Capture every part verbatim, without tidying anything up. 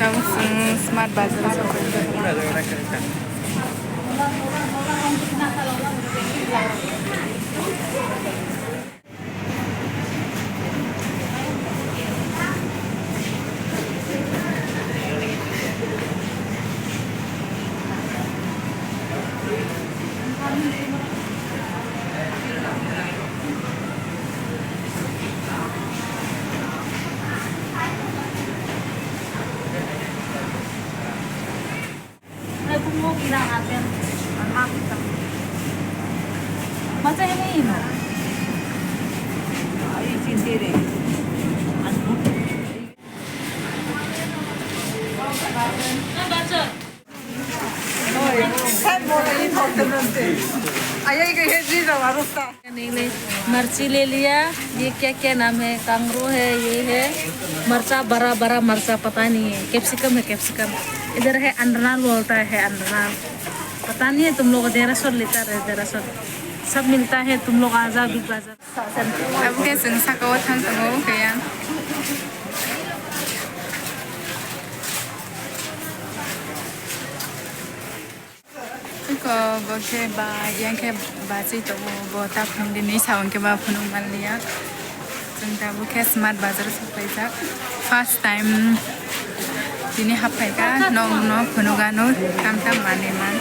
Ang chwng Smart Bazar o sokphaikha. नहीं, नहीं, मिर्ची ले लिया। ये क्या क्या नाम है? कांगरू है, ये है। मिर्चा, बड़ा बड़ा मिर्चा, पता नहीं है, कैप्सिकम है, कैप्सिकम। इधर है अंडनाल बोलता है, अंडनाल। पता नहीं है, तुम लोग डेढ़ सौ लेता है, डेढ़ सौ। सब मिलता है, तुम लोग आ जाओ बिग बाजार। Abo khe chwng saka o thang tongo khe yang. Eko bo khe ba yang khe bachwi tongo, bo ta phunuk di hinwi sa hwn khe ba phunuk man liya. Chwng tabuk khe Smart Bazar o sokphaijak. First time tini haphaikha, nokno phunuk anw tam tam manwi man.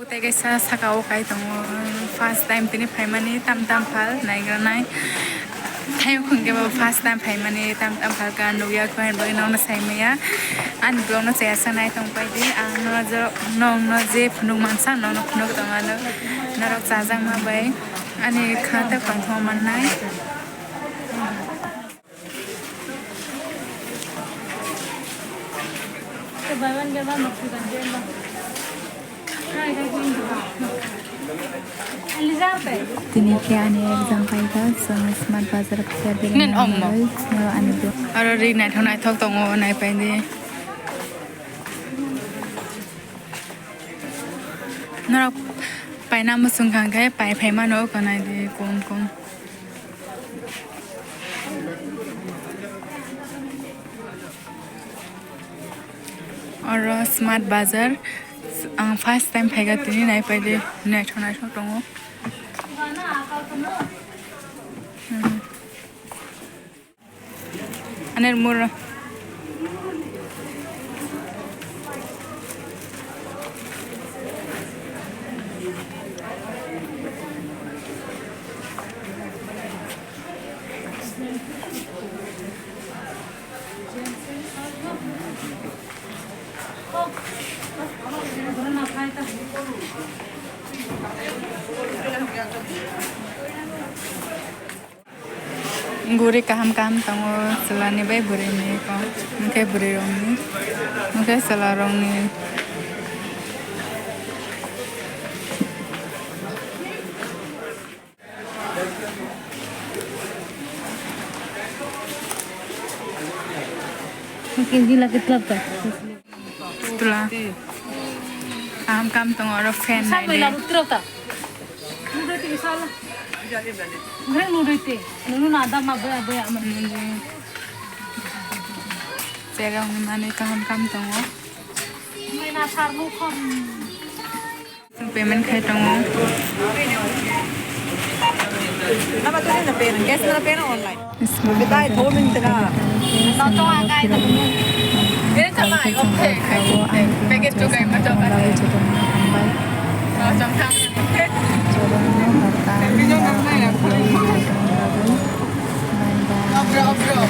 Tei kaisa saka o kai tongo, first time tini phaimani, tam tam phal naigra nai. Tei wngkha khe bo first time phaimani, tam tam phal ka nukya khe, bagwi nokno sai maya. Ani vlog no chaya sa nai tong pai di, ang no jo, nokno je phunuk mansa, nokno phunuk tong ano, norok chajakma bai ani kha ta kongthoma mannai. Tini khe ani exam paikha, chwng Smart Bazar khe belai manwi, ani bo. Aro ri naithok naithok tongo, naipai di. Norok paina muchung kha khe pai phai mano, oko nai di kom kom. Oro Smart Bazar, ang first time phaikha tini, naipai di, naithok naithok tongo. Mhm. Aner mura. Guri kaham kaham tongo, chwla ni bai bwrwi ni kok, hwnkhe bwrwi rok ni, hwnkhe chwla rok ni. K G lagi twelve ta. Tula. Kaham kaham tongo oro fan nai de. Nudui te, nunu na da ma boya boya ma. Cherong ni manwi kaham kaham tongo. Mai na sar nu khon. Payment khai tongo. Lama tu na pay, cash na pay na online. Smart Bazar. Ini sama ai okay, okay. Packet tu kai macam mana? Obro, obro.